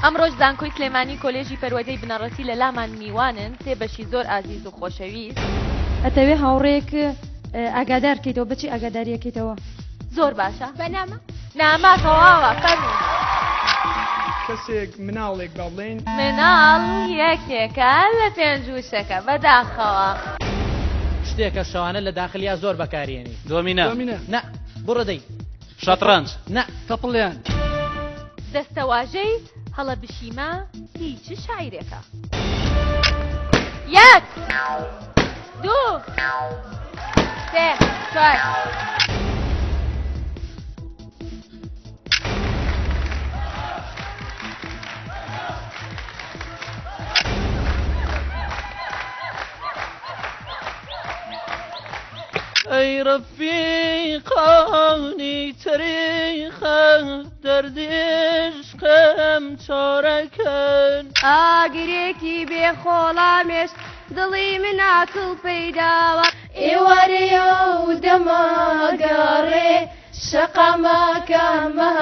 ئەمڕۆش زانکۆی سلێمانی کۆلێژی پەروەدەی بنەڕەتی لە لامان میوانن، سێ بەشی زۆر ئازیز و خۆشەویست. ئەتەوێ هاوڕێیەک ئاگادار کەیتەوە بەچی ئاگاداریەکەیتەوە؟ زۆر باشە. بە نامە؟ نامە تەواوە فەرموو. کەسێک مناڵێک با بڵێین. مناڵ یەکێکە لە پێنج وشەکە بەداخەوە. شتێکە شەوانە لە داخلیا زۆر بەکارێنی. دۆمینە. دۆمینە. نا بڕۆ دەی. شەتڕەنج. نا. تەپڵیان. دەستەواژەی هەڵەبشیمە هی چ شاعیرێکە؟ یەک دوو سێ چوار. ئەی ڕەفیقانی تەریقە دەردی عشقم چارەکەن. ئاگرێکی بێ خۆڵامێش دڵی من ئاکڵ پەیداوە. ئێوارەیە و دەماگەڕێ شەقامەکە مە.